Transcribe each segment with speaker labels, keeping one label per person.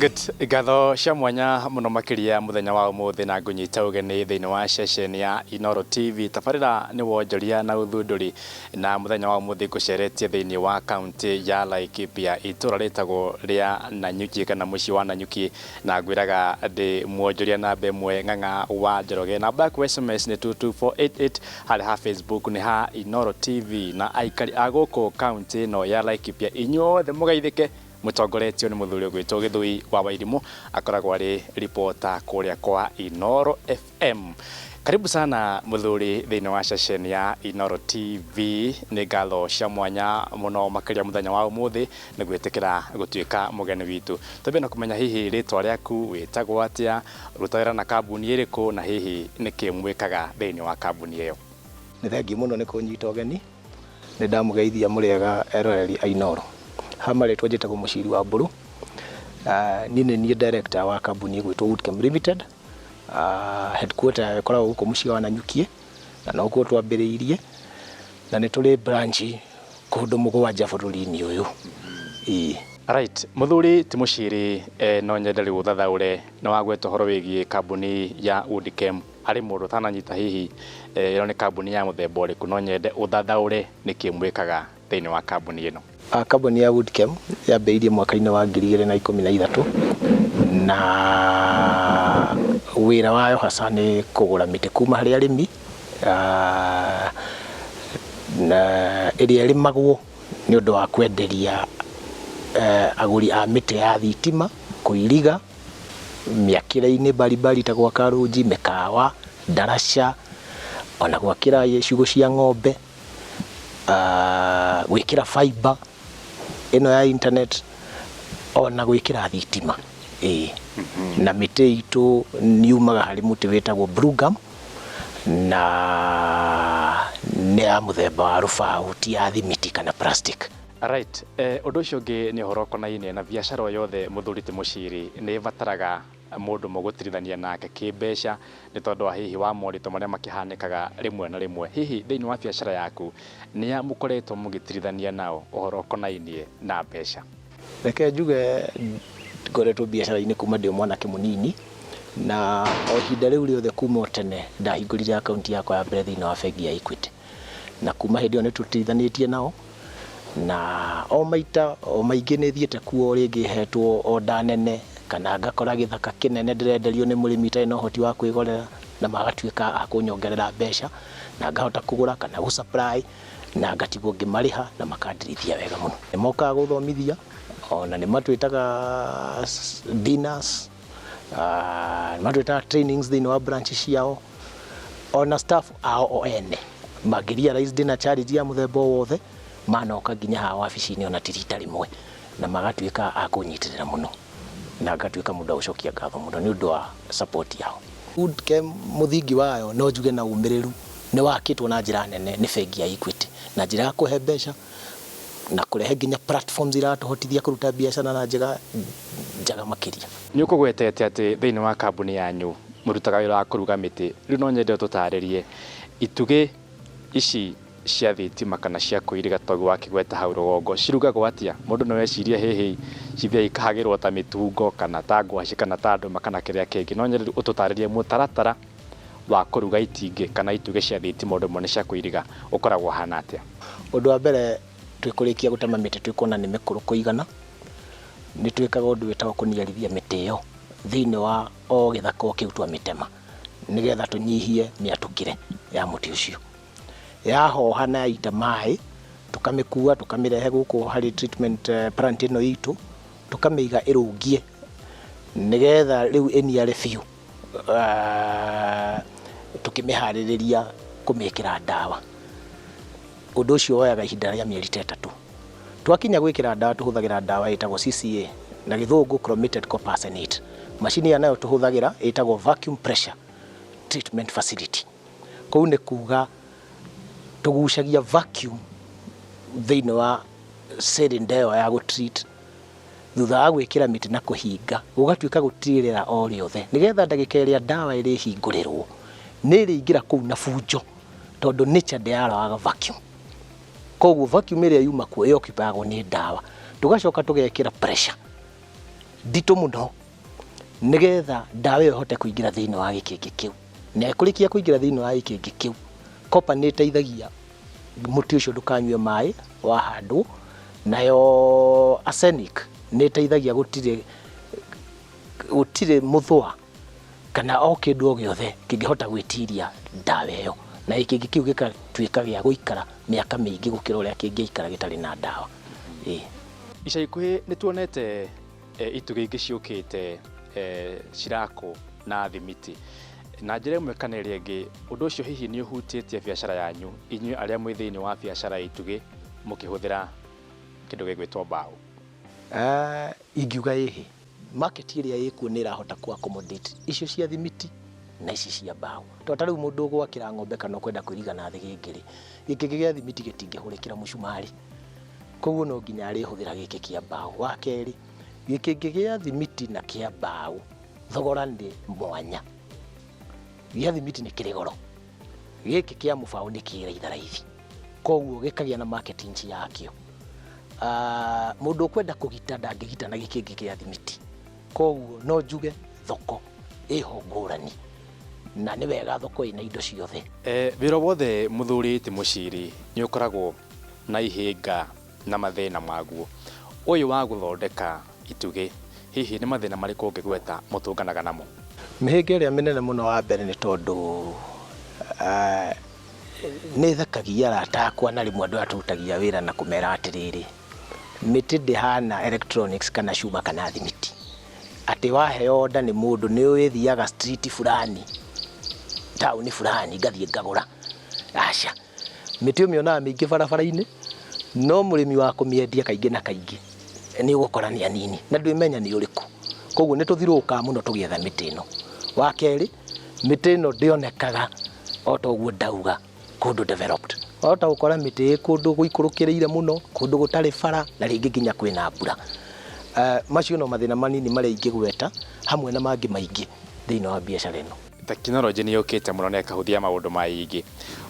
Speaker 1: Good. Ngatho cia mwanya muno makiria muthenya wa umuthi na ngunyita ugeni thiini wa ceceni ya Inoro TV. Tabarira ni wonjoria na uthunduri, na muthenya wa umuthi nguceretie thiini wa kaunti ya Laikipia, itura ritagwo ria Nanyuki kana mucii wa Nanyuki, na ngwiraga ndi mwonjoria namba ĩmwe Ng'ang'a wa Njoroge. Namba yaku SMS nĩ 22488, harĩa ha Facebook nĩ ha Inoro TV. Na aikari a gũkũ kaunti ĩno ya Laikipia inyuothe mũgeithĩke mũtongoretio nĩ mũthuri ũgwĩtwo Gĩthũi wa Wairimũ, akoragwo arĩ ripota kũrĩa kwa Inoro FM. Karibu sana mũthuri thĩinĩ wa ceceni ya Inoro TV. Nĩ ngatho cia mwanya mũno makĩria mũthenya wa ũmũthĩ nĩ gwĩtĩkĩra gũtuĩka mũgeni witũ. Twambie na kũmenya hihi rĩtwa rĩaku, wĩtagwo atĩa, ũrutaga wĩra na kambuni ĩrĩkũ, na hihi nĩkĩ mwĩkaga thĩinĩ wa kambuni ĩyo?
Speaker 2: Nĩ thengiũ mũno nĩ kũnyita ũgeni. Nĩ ndamũgeithia mũrĩega eroreri a Inoro. Ha marĩtwa njĩtagwo Mũciri wa Mbũrũ. Niĩ nĩ niĩ director wa kambuni ĩgwĩtwo Woodchem Limited. Headquarter yayo ĩkoragwo gũkũ mũciĩ wa Nanyukie, na nokuo twambĩrĩirie, na nĩ tũrĩ branch kũndũ 7 bũrũri-inĩ ũyũ. Ĩĩ.
Speaker 1: Right, mũthuri ti Mũciri, no nyende rĩu ũthathaũre nĩ wagweta ũhoro wĩgiĩ kambuni ya Woodchem harĩ mũndũ ũtananyita hihi ĩno nĩ kambuni ya mũthemba ũrĩkũ. No nyende ũthathaũre nĩkĩ mwĩkaga thĩinĩ wa kambuni ĩno.
Speaker 2: Kambuni ya Woodchem yambĩrĩirie mwaka-inĩ wa 2013, na wĩra wayo hasa nĩ kũgũra mĩtĩ kuma harĩ arĩmi, na ĩrĩa ĩrĩmagwo nĩ ũndũ wa kwenderia agũri a mĩtĩ ya thitima, kũiriga mĩakĩre-inĩ mbalimbali ta gwaka rũnji, mĩkawa, ndaraca, ona gwakĩra ciugũ cia ng'ombe, gwĩkĩra fiber ĩno ya internet, ona gwĩkĩra thitima. Ĩĩ, na mĩtĩ itũ yumaga harĩ mũtĩ wĩtagwo blue gum, na nĩ ya mũthemba wa rũbaũ, ti ya thimiti kana plastic.
Speaker 1: Right. Ũndũ ũcio ũngĩ nĩ ũhoro ũkonainie na biacara o yothe. Mũthuri ti Mũciri, nĩ ĩbataraga mũndũ mũgũtirithania nake kĩmbeca nĩ tondũ wa hihi wa moritũ marĩa makĩhanĩkaga rĩmwe na rĩmwe. Hihi thĩinĩ wa biacara yaku nĩa mũkoretwo mũgĩtirithania nao ũhoro ũkonainie na mbeca?
Speaker 2: Reke njuge ngoretwo biacara-inĩ kuma ndĩ o mwanake mũnini, na o ihinda rĩu rĩothe kuma o tene ndahingũrire akaunti yakwa ya mbere thĩinĩ wa bengi ya Equity, na kuma hĩndĩ ĩyo nĩ tũtirithanĩtie nao, na o maita o maingĩ nĩ thiĩte kuo rĩngĩ hetwo order nene kana ngakora gĩthaka kĩnene ndĩrenderio nĩ mũrĩmi itarĩ na ũhoti wa kwĩgorera, na magatuĩka a kũnyongerera mbeca na ngahota kũgũra kana gũ supply, na ngatigwo ngĩmarĩha na makandirithia wega mũno. Nĩ mokaga gũthomithia, ona nĩ matwĩtaga dinners, nĩ matwĩtaga trainings thĩinĩ wa branch ciao, ona staff ao o ene mangĩ realize ndĩna challenge ya mũthemba o wothe, manoka nginya haha wabici-inĩ, ona ti rita rĩmwe, na magatuĩka a kũnyitĩrĩra mũno, na ngatuĩka mũndũ wa gũcokia ngatho mũno nĩ ũndũ wa support yao. Woodchem mũthingi wayo no njuge na ũmĩrĩru nĩ wakĩtwo na njĩra nene nĩ bengi ya Equity, na njĩra ya kũhe mbeca na kũrehe nginya platforms iratũhotithia kũruta biacara na njĩra njega makĩria.
Speaker 1: Nĩ ũkũgwetete atĩ thĩinĩ wa kambuni yanyu mũrutaga wĩra wa kũruga mĩtĩ. Rĩu no nyende ũtũtarĩrie itugĩ ici cia thitima kana cia kũiriga toguo wakĩgweta hau rũgongo cirugagwo atĩa? Mũndũ no ecirie hihi cithiaga ikahagĩrwo ta mĩtungo kana ta ngwacĩ kana ta ndũma kana kĩrĩa kĩngĩ. No nyende ũtũtarĩrie mũtaratara wa kũruga itingĩ kana itugĩ cia thitima ũndũ ũmwe nĩ cia kũiriga ũkoragwo ũhana atĩa?
Speaker 2: Ũndũ wa mbere, twĩkũrĩkia gũtema mĩtĩ, twĩkuona nĩ mĩkũrũ kũigana, nĩ twĩkaga ũndũ wĩtagwo kũniarithia mĩtĩ ĩyo thĩinĩ wa o gĩthaka o kĩu twamĩtema, nĩgetha tũnyihie mĩatũkĩre ya mũtĩ ũcio. Yahoha na yaita maĩ, tũkamĩkua tũkamĩrehe gũkũ harĩ treatment plant ĩno itũ, tũkamĩiga ĩrũngie nĩgetha rĩu ĩniare biũ, tũkĩmĩharĩrĩria kũmĩkĩra ndawa. Ũndũ ũcio woyaga ihinda rĩa mĩeri ta 3. Twakinya gwĩkĩra ndawa, tũhũthagĩra ndawa ĩtagwo CCA, na gĩthũngũ chromated copper arsenate. Macini ĩyo nayo tũhũthagĩra ĩtagwo vacuum pressure treatment facility. Kũu nĩ kuga tũgucagia vacuum thĩinĩ wa cylinder ĩyo ya gũ-treat thutha wa gwĩkĩra mĩtĩ na kũhinga, gũgatuĩka gũtirĩ rĩera o rĩothe, nĩgetha ndagĩka ĩrĩa ndawa ĩrĩhingũrĩrwo nĩ ĩrĩingĩra kũu na bunjo, tondũ nature ndĩyaraga vacuum. Koguo vacuum ĩrĩa yuma kuo ĩoccupyagwo nĩ ndawa. Tũgacoka tũgekĩra pressure. Nditũ mũno nĩgetha ndawa ĩyo ĩhote kũingĩra thĩinĩ wa gĩkĩngĩ kĩu. Na ĩkũrĩkia kũingĩra thĩinĩ wa gĩkĩngĩ kĩu, copper nĩ ĩteithagia mũtĩ ũcio ndũkanyue maĩ wahandwo, nayo arsenic nĩ ĩteithagia gũtirĩ gũtirĩ mũthũa kana o kĩndũ o gĩothe kĩngĩhota gwĩtiria ndawa ĩyo, na gĩkĩngĩ kĩu gĩgatuĩka gĩa gũikara mĩaka mĩingĩ gũkĩra ũrĩa kĩngĩikara gĩtarĩ na ndawa. Ĩĩ.
Speaker 1: Ica ikuhĩ nĩ tuonete itugĩ ingĩ ciũkĩte cirakwo na thimiti na njĩra ĩmwe kana ĩrĩa ĩngĩ. Ũndũ ũcio hihi nĩ ũhutĩtie biacara yanyu inyuĩ arĩa mwĩ thĩinĩ wa biacara ya itugĩ mũkĩhũthĩra kĩndũ gĩgwĩtwo mbaũ?
Speaker 2: Ingiuga ĩhĩ, market ĩrĩa ĩkuo nĩ ĩrahota kũ accommodate icio cia thimiti na ici cia mbaũ. Tondũ ta rĩu mũndũ ũgwakĩra ng'ombe kana ũkwenda kwĩriga na thĩgĩngĩ rĩ, gĩkĩngĩ gĩa thimiti gĩtingĩhũrĩkĩra mũcumarĩ, koguo no nginya arĩhũthĩra gĩkĩ kĩa mbaũ. Wa kerĩ, gĩkĩngĩ gĩa thimiti na kĩa mbaũ thogora nĩ mwanya. Gĩa thimiti nĩ kĩrĩ goro, gĩkĩ kĩa mũbaũ nĩ kĩ raitharaithi, koguo gĩkagĩa na marketing yakĩo. Mũndũ ũkwenda kũgita ndangĩgita na gĩkĩngĩ kĩa thimiti, koguo no njuge thoko ĩho ngũrani na nĩ wega thoko ĩna indo ciothe.
Speaker 1: Wĩra wothe, mũthuri ti Mũciri, nĩ ũkoragwo na ihĩnga na mathĩna maguo. Ũyũ wa gũthondeka itugĩ, hihi nĩ mathĩna marĩkũ ũngĩgweta mũtũnganaga namo?
Speaker 2: Mĩhĩnga ĩrĩa mĩnene mũno, wa mbere nĩ tondũ nĩ thekagia arata akwa na rĩmwe andũ arĩa tũrutagia wĩra na kũmera atĩrĩrĩ, mĩtĩ ndĩhana electronics kana cuma kana thimiti, atĩ waheo order nĩ mũndũ nĩ ũĩthiaga street fulani, taũni fulani, ngathiĩ ngagũra. Aca, mĩtĩ ũmĩonaga mĩingĩ barabara-inĩ, no mũrĩmi wa kũmĩendia kaingĩ na kaingĩ nĩ ũgũkora nĩ anini na ndwĩmenya nĩ ũrĩkũ, koguo nĩ tũthirũrũkaga mũno tũgĩetha mĩtĩ ĩno. Wa kerĩ, mĩtĩ ĩno ndĩonekaga o ta ũguo ndauga kũndũ developed. Wahota gũkora mĩtĩ ĩ kũndũ gũikũrũkĩrĩire mũno, kũndũ gũtarĩ bara na rĩngĩ nginya kwĩna mbura. Macio no mathĩna manini marĩa ingĩgweta hamwe na mangĩ maingĩ thĩinĩ wa biacara ĩno.
Speaker 1: Tekinoronjĩ nĩ yũkĩte mũno na ĩkahũthia maũndũ maingĩ.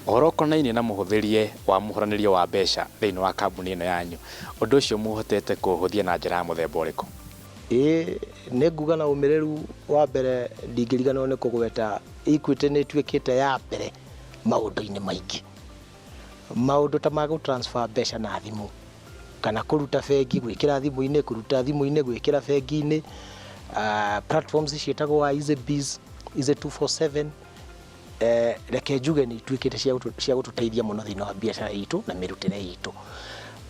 Speaker 1: Ũhoro ũkonainie na mũhũthĩrie wa mũhũranĩrie wa mbeca thĩinĩ wa kambuni ĩno yanyu, ũndũ ũcio mũhotete kũũhũthia na njĩra ya mũthemba ũrĩkũ?
Speaker 2: Ĩĩ, nĩ nguga na ũmĩrĩru. Wa mbere, ndingĩriganĩrwo nĩ kũgweta Equity nĩ ĩtuĩkĩte ya mbere maũndũ-inĩ maingĩ, maũndũ ta ma gũ transfer mbeca na thimũ kana kũruta bengi gwĩkĩra thimũ-inĩ, kũruta thimũ-inĩ gwĩkĩra bengi-inĩ, platforms ciĩtagwo EasyBiz, Easy 247. Reke njuge nĩ ituĩkĩte cia gũtũteithia mũno thĩinĩ wa biacara itũ na mĩrutĩre itũ.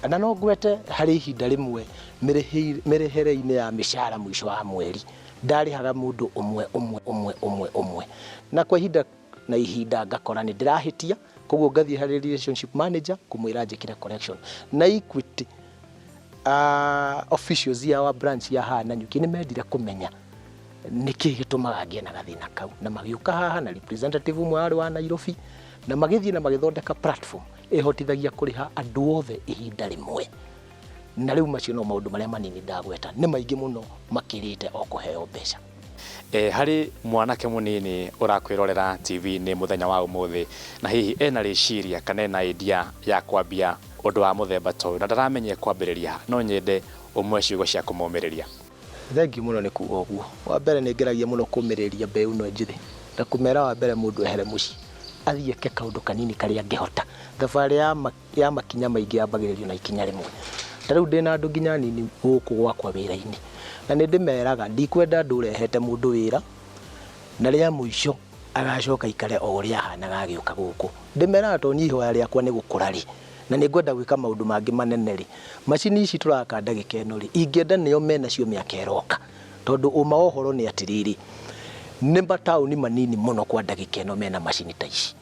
Speaker 2: Na no ngwete harĩ ihinda rĩmwe mĩrĩhĩre-inĩ ya mĩcara mũico wa mweri ndarĩhaga mũndũ ũmwe ũmwe ũmwe ũmwe ũmwe, na kwa ihinda na ihinda ngakora nĩ ndĩrahĩtia, koguo ngathiĩ harĩ relationship manager kũmwĩra njĩkĩre correction. Na Equity officials ya wa branch ya haha Nanyuki nĩ mendire kũmenya nĩkĩ gĩtũmaga ngĩe na gathĩna kau, na magĩũka haha na representative ũmwe warĩ wa Nairobi, na magĩthiĩ na magĩthondeka platform ĩhotithagia kũrĩha andũ othe ihinda rĩmwe. Na rĩu macio no maũndũ marĩa manini ndagweta, nĩ maingĩ mũno makĩrĩte o kũheo mbeca.
Speaker 1: Harĩ mwanake mũnini ũrakwĩrorera TV-inĩ mũthenya wa ũmũthĩ na hihi ena rĩciria kana ena idea ya kwambia ũndũ wa mũthemba ta ũyũ na ndaramenya kwambĩrĩria, no nyende ũmwe ciugo cia kũmũmĩrĩria.
Speaker 2: Thengiũ mũno nĩ kuga ũguo. Wa mbere, nĩ ngeragia mũno kũmĩrĩria mbeũ ĩno njĩthĩ na kũmera, wa mbere, mũndũ ehere mũciĩ athiĩ eke kaũndũ kanini karĩa angĩhota. Thabarĩ ya makinya maingĩ yambagĩrĩrio na ikinya rĩmwe. Ta rĩu ndĩna andũ nginya nini gũkũ gwakwa wĩra-inĩ, na nĩ ndĩmeraga ndikwenda andũ ũrehete mũndũ wĩra na rĩa mũico agacoka ikare o ũrĩa ahanaga agĩũka gũkũ. Ndĩmeraga tondũ niĩ ihoya rĩakwa nĩ gũkũra rĩ, na nĩ ngwenda gwĩka maũndũ mangĩ manene rĩ, macini ici tũraka ndagĩka ĩno rĩ, ingĩenda nĩo menacio mĩaka ĩroka. Tondũ ũma wa ũhoro nĩ atĩrĩrĩ, nĩ mataũni manini mũno kwa ndagĩka ĩno mena macini ta ici.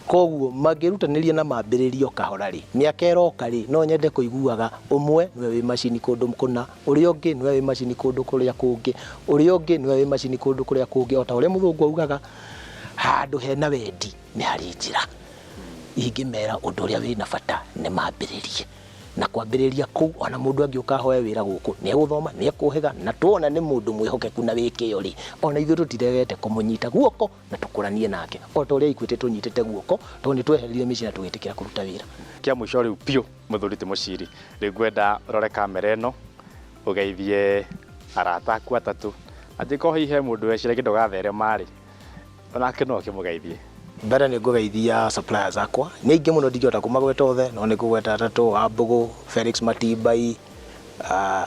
Speaker 2: Koguo mangĩrutanĩria na mambĩrĩrie o kahora rĩ, mĩaka ĩroka rĩ, no nyende kũiguaga ũmwe nĩwe wĩ macini kũndũ kũna, ũrĩa ũngĩ nĩwe wĩ macini kũndũ kũrĩa kũngĩ, ũrĩa ũngĩ nĩwe wĩ macini kũndũ kũrĩa kũngĩ. O ta ũrĩa mũthũngũ augaga, handũ hena wendi nĩ harĩ njĩra. Ingĩmera ũndũ ũrĩa wĩna bata nĩ mambĩrĩrie, na kwambĩrĩria kũu ona mũndũ angĩũka ahoe wĩra gũkũ nĩ egũthoma, nĩ ekũhĩga, na tuona nĩ mũndũ mwĩhokeku na wĩ kĩyo rĩ, ona ithuĩ tũtiregete kũmũnyita guoko na tũkũranie nake o ta ũrĩa Equity tũnyitĩte guoko, tondũ nĩ tweherire mĩciĩ na tũgĩtĩkĩra kũruta wĩra.
Speaker 1: Kĩa mũico rĩu biũ, mũthuri ti Mũciri, rĩu ngwenda ũrore kamera ĩno ũgeithie Arata aku atatũ, angĩkorwo hihi he mũndũ weciragia ndũgatherema rĩ, onake no ũkĩmũgeithie.
Speaker 2: Mbere nĩ ngũgeithia suppliers akwa, nĩ aingĩ mũno ndingĩhota kũmagweta othe, no nĩ ngũgweta atatũ: wa Mbũgũ, Felix Matimbai,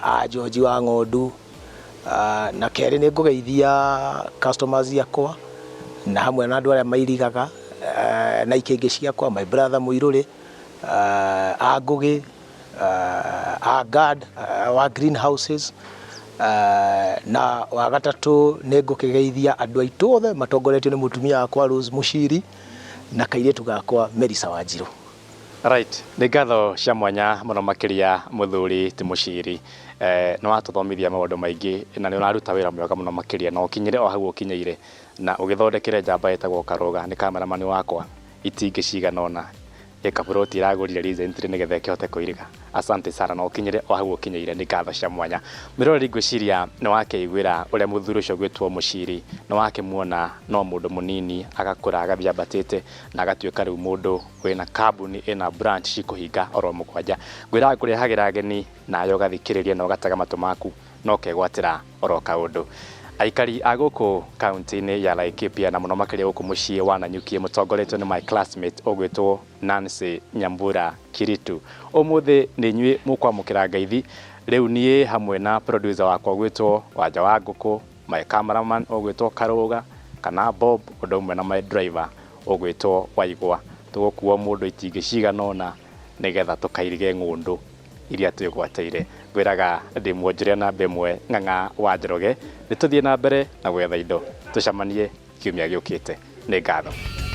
Speaker 2: a George wa Ng'ondu. Na kerĩ nĩ ngũgeithia customers akwa na hamwe na andũ arĩa mairigaga na ikĩngĩ ciakwa, my brother Mũirũrĩ, a Ngũgĩ, a Guard wa greenhouses. Na wa gatatũ nĩ ngũkĩgeithia andũ aitũ othe matongoretio nĩ mũtumia wakwa Rose Mũciri na kairĩtu gakwa Melissa Wanjirũ.
Speaker 1: Right, nĩ ngatho cia mwanya mũno makĩria mũthuri ti Mũciri. Nĩ watũthomithia maũndũ maingĩ na nĩ ũraruta wĩra mwega mũno makĩria na ũkinyire o hau ũkinyĩire na ũgĩthondekere njamba ĩtagwo Karũga, nĩ cameraman wakwa, itingĩ cigana ũna ĩkaburoti iragũrire recently nĩgetha ĩkĩhote kũiriga. Asante sana na ũkinyire o hau ũkinyĩire, nĩ ngatho cia mwanya. Mwĩroreri, ngwĩciria nĩ wakĩiguĩra ũrĩa mũthuri ũcio ũgwĩtwo Mũciri, nĩ wakĩmuona no mũndũ mũnini agakũra agathiĩ ambatĩte na agatuĩka rĩu mũndũ wĩna kambuni ĩna branch cikũhinga oro mũgwanja. Ngwĩraga ngũrehagĩra ageni nawe ũgathikĩrĩria na ũgatega matũ maku na ũkegwatĩra oro kaũndũ. Aikari a gũkũ kaunti-inĩ ya Laikipia na mũno makĩria gũkũ mũciĩ wa Nanyuki, mũtongoretio nĩ my classmate ũgwĩtwo Nancy Nyambura Kiritu, ũmũthĩ nĩ inyuĩ mũkwamũkĩra ngeithi. Rĩu niĩ hamwe na producer wakwa ũgwĩtwo Wanja wa Ngũkũ, my cameraman ũgwĩtwo Karũga kana Bob, ũndũ ũmwe na my driver ũgwĩtwo Waigwa, tũgũkuo mũndũ itingĩ cigana ũna nĩgetha tũkairige ng'ũndũ iria twĩgwatĩire. Ngwĩraga ndĩ mwonjoria namba ĩmwe Ng'ang'a wa Njoroge, nĩ tũthiĩ na mbere na gwetha indo, tũcemanie kiumia gĩũkĩte. Nĩ ngatho.